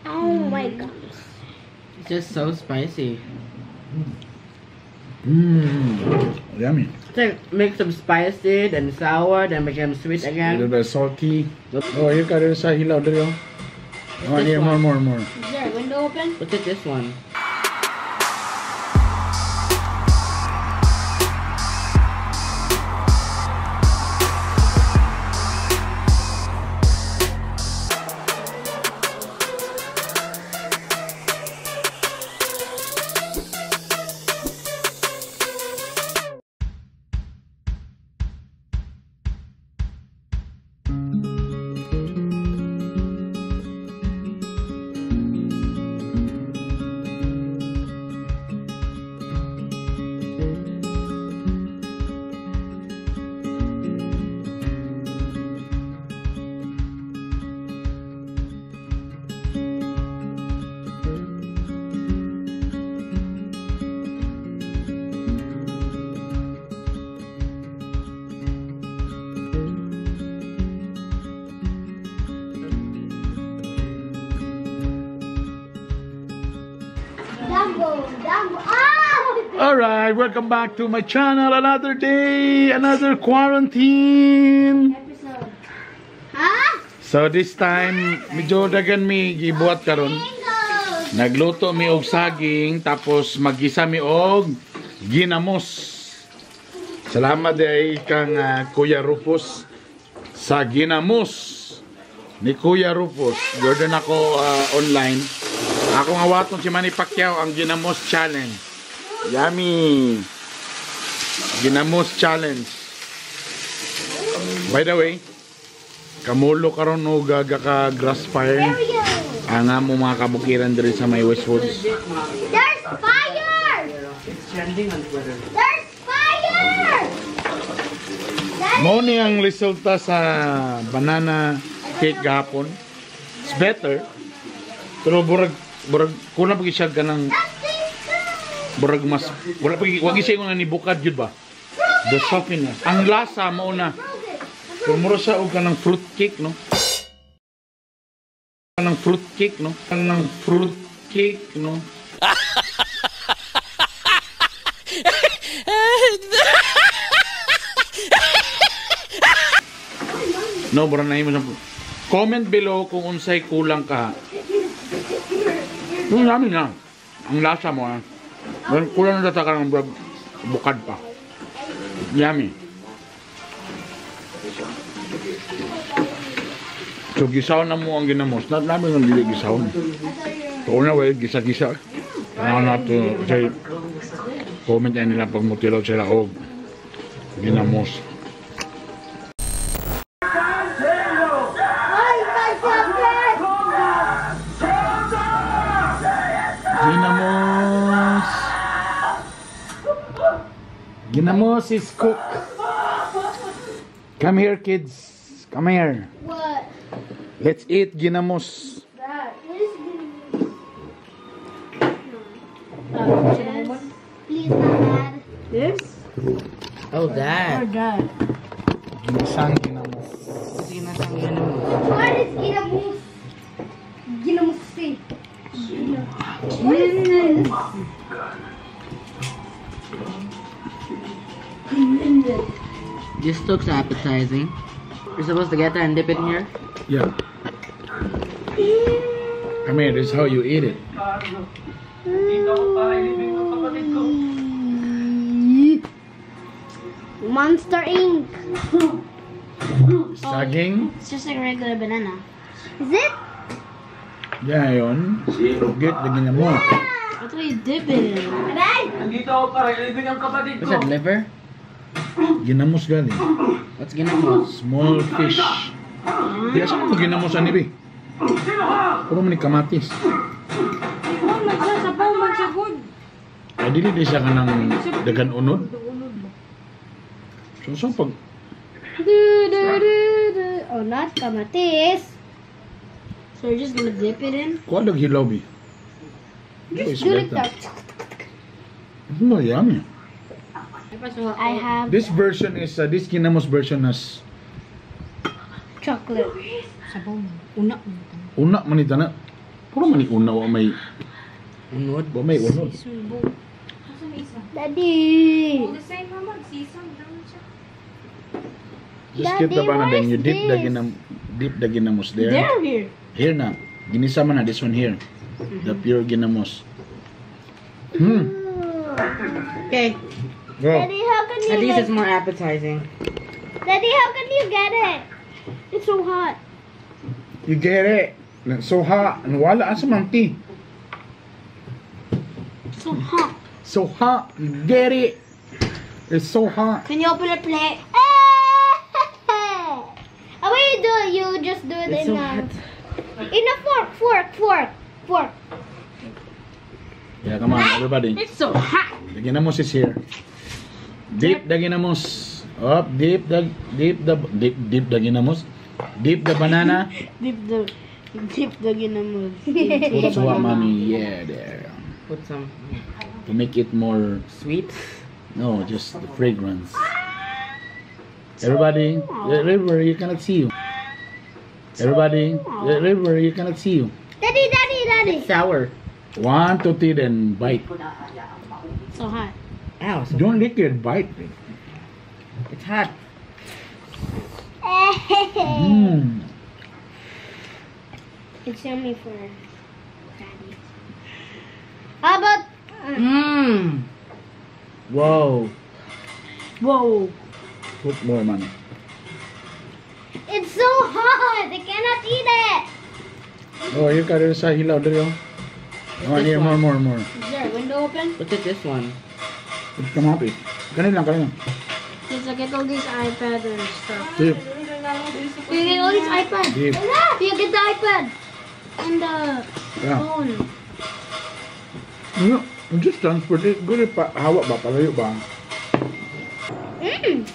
Oh my gosh. It's just so spicy. Yummy. It's like mix of spicy, then sour, then become sweet A again. little bit salty. Oh, you got it sa hilaw diri oh. Oh, here, more, more, more. Is there a window open? Look at this one. Dumbo, Dumbo. Ah! Alright, welcome back to my channel. Another day, another quarantine. Episode. Huh? So this time, medyo dagan mi gibuhat karon. Mangoes. Nagluto mi og saging, tapos maggisa mi og ginamos. Salamat day kang Kuya Rufus sa ginamos ni Kuya Rufus. Gordon ako online. Ako nga waton si Manny Pacquiao ang ginamos challenge. Yummy. Ginamos challenge. By the way, kamulo karon og ka grass fire. There we go. Ang amo mga kabukiran diri sa may Westwoods. There's fire! It's trending on Twitter. There's fire! Daddy, Mao ni ang resulta sa banana cake gahapon. It's better. Pero burag burag kulang pag siya ganang burag mas wala pag wag siya nga ni bukad jud ba. The softness. Ang lasa mao na. Pero mura siya og kanang fruit cake, no? Kanang fruit cake, no? Kanang fruit cake, no? No, bro, na imo. Comment below kung unsay kulang ka. Yung namin na. Ang lasa mo, ah. Kulang na ka ng bukad pa. Yummy. So, gisaw na mo ang ginamos. Not namin ang dili gisaw. So, una, well, gisa-gisa. Ano na to, say, comment na nila pag mutilaw sila og ginamos. Ay, masakit! Ginamos! Ginamos is cook. Come here, kids. Come here. What? Let's eat ginamos. That. What is ginamos? Please, not bad. This Oh, that. or that? Ginisang ginamos. Ginasang ginamos. What is ginamos? Ginamos eh. What is this? This looks appetizing. You're supposed to get that and dip it in here? Yeah. Come here, this is how you eat it. Monster Inc. Saging. It's just like a regular banana. Is it? Yeah, yun. Get the ginamos. That's why you dip it in. Aray! What's that, liver? Ginamos gali. What's ginamos? Small fish. Di asa mo ginamos ani bi? Puro man ni kamatis. Oh my God, sabaw man siya good. Ay dili di siya kanang dagan unod. So so pag Du, du, du, du. Oh, not kamatis. So you're just gonna dip it in? Kuha dag hilaw bi. Just do like that. No, yummy. I have This version is this ginamos version has chocolate. Sabaw man. Una. Una man ita na. Puro man ni una wa may Unod. wa may unod. Daddy. The same naman, season lang siya. Just get the Daddy, banana then where's you dip the this? ginam dip the ginamos there. They're here. Here na. Ginisa man na this one here. The pure ginamos. Hmm. Okay. Go. Daddy, how can you At least like, it's more appetizing. Daddy, how can you get it? It's so hot. You get it. So hot. Wala asa man tea. So hot. So hot. You get it. It's so hot. Can you open a plate? How about you do it? You just do it It's in so a hot. in a fork, fork, fork, fork. Yeah, come on, everybody. It's so hot. The ginamos is here. Dip the ginamos. Up, dip the dip the dip dip the ginamos. Dip the banana. Dip the ginamos. Put suwa, mommy. Yeah, there. Put some To make it more sweet. No, just the fragrance. Everybody, river, you cannot see you. Everybody, river, you cannot see you. Daddy, daddy, daddy. It's sour. 1, 2, 3, then bite. So hot. Ow. So Don't lick it, bite it. It's hot. Mm. It's yummy for daddy. How about Mmm. Whoa. Whoa. Put more money. It's so hot. I cannot eat it. Oh, you got it sa hilaw dere. Oh, here, more, more, more. Is there a window open? Look at this one. Come up, eh. Kanin lang, kanin lang. Let's get all these iPads and stuff. Dip, We get all these iPads. dip. You get the iPad and the Yeah. phone. No, just transport it. Go pa hawa ba palayo ba? Mm.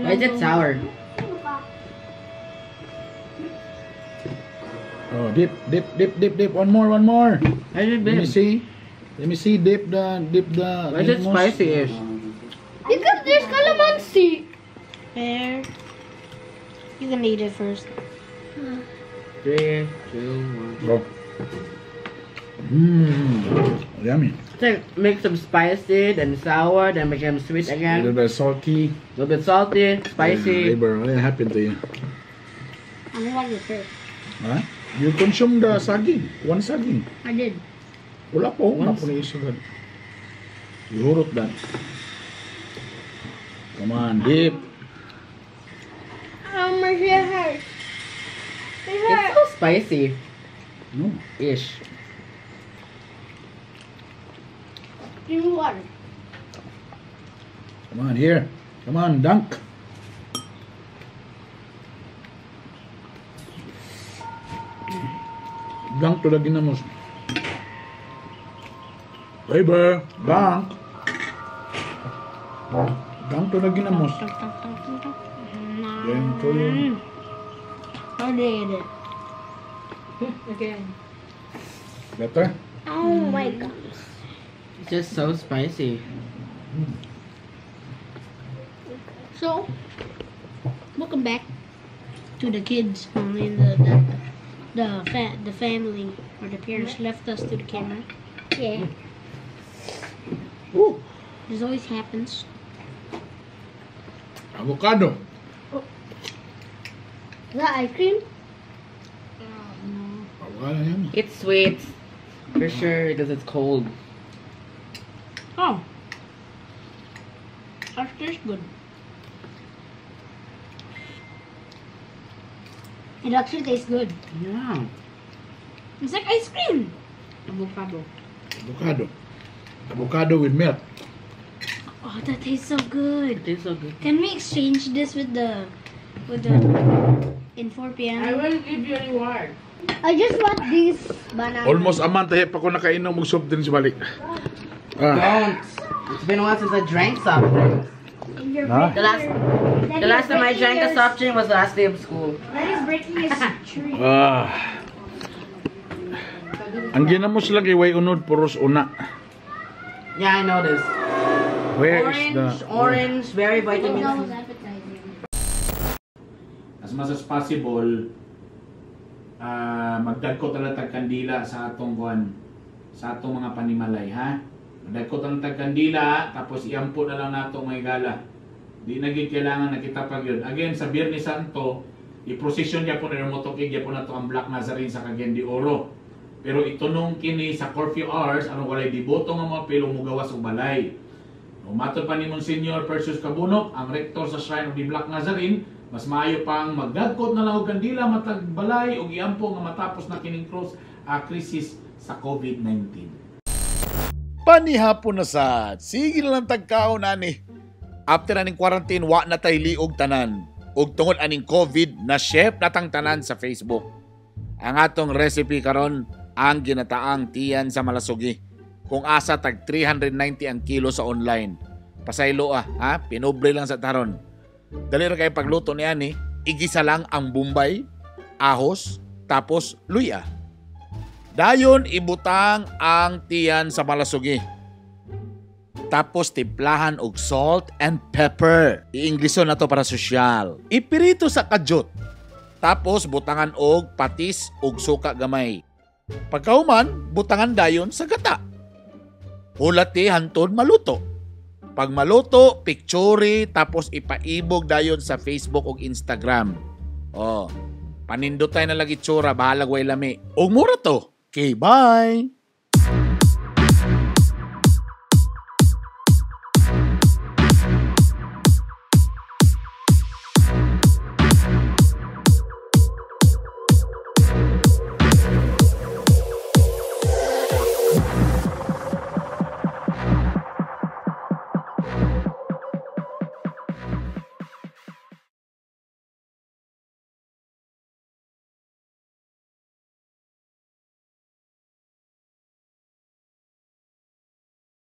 Why is it sour? Oh, dip, dip, dip, dip, dip. One more, one more. Why is it Let me big? see. Let me see. Dip the. Why is it ginamos. spicy-ish? Because there's calamansi. There. You can eat it first. 3, 2, 1. Go. Mmm, yummy. It's like mix of spicy, then sour, then become sweet A again. little bit salty. A little bit salty, spicy. Yeah, Labor, what happened to you? I don't want it first. Huh? You consume the saging. One saging. I did. Wala po. Wala po na isugad. You hurot that. Come on, dip. My hair hurts. It It's hurts. so spicy. No. Ish. Give me water. Come on, here. Come on, dunk. Dunk to the ginamos. Labor, dunk. Dunk to the ginamos. Then to you. How did I get it? Again. Better? Oh my god. It's just so spicy. So, welcome back to the kids. I mean the family or the parents left us to the camera. Yeah. Ooh, This always happens. avocado. Is that ice cream? No. Avocado yan. It's sweet. For sure, because it's cold. Oh. That tastes good. It actually tastes good. Yeah. It's like ice cream. Avocado. Avocado. Avocado with milk. Oh, that tastes so good. It tastes so good. Can we exchange this with the in 4 p.m.? I will give you a reward. I just want these bananas. Almost a month pa ko nakainom og soft drinks balik. Ah. Don't. It's been a while since I drank soft drinks. Huh? The last time I drank a soft drink was the last day of school. Daddy's breaking his tree. Ah. Ang ginamos lagi way unod puros una. Yeah, I noticed. Where Orange, is the orange, very vitamin That C. was appetizing. As much as possible, Magdagko na lang tag kandila sa atong kuan, sa atong mga panimalay, ha. Magdagko na lang tag kandila, tapos iampo na lang nato, mga higala. Di na gyud kailangan na kita pag yun. Again, sa Biyernes Santo, i-procession gyapon na motorcade gyapon nato ang Black Nazarene sa Cagayan de Oro. Pero itunong kini sa curfew hours aron walay deboto nga mga pilo mugawas og balay. Matod pa ni Monsignor Perseus Cabunok, ang rektor sa Shrine of the Black Nazarene, mas maayo pang magdagkot na lang og kandila matag balay ug iampo nga matapos na kining cross crisis sa COVID-19. Panihapon na sad. Sige na lang tagkaon ani. After aning quarantine, wa na tay liog tanan. Ug tungod aning COVID, na chef na tang tanan sa Facebook. Ang atong recipe karon, ang ginataang tiyan sa malasugi. Kung asa tag 390 ang kilo sa online. Pasaylo ah, ha? Pinobre lang sa taron. Dali ra kay pagluto ni ani, igisa lang ang bumbay, ahos, tapos luya. Dayon ibutang ang tiyan sa malasugi. Tapos timplahan og salt and pepper. I-Ingleson na to para sosyal. Ipirito sa kadyot. Tapos butangan og patis ug suka gamay. Pagkahuman, butangan dayon sa gata. Hulati hantod maluto. Pag maluto, picture tapos ipaibog dayon sa Facebook ug Instagram. Oh, panindotay na lagi tsura, bahalag way lami. Ug mura to. Okay, bye!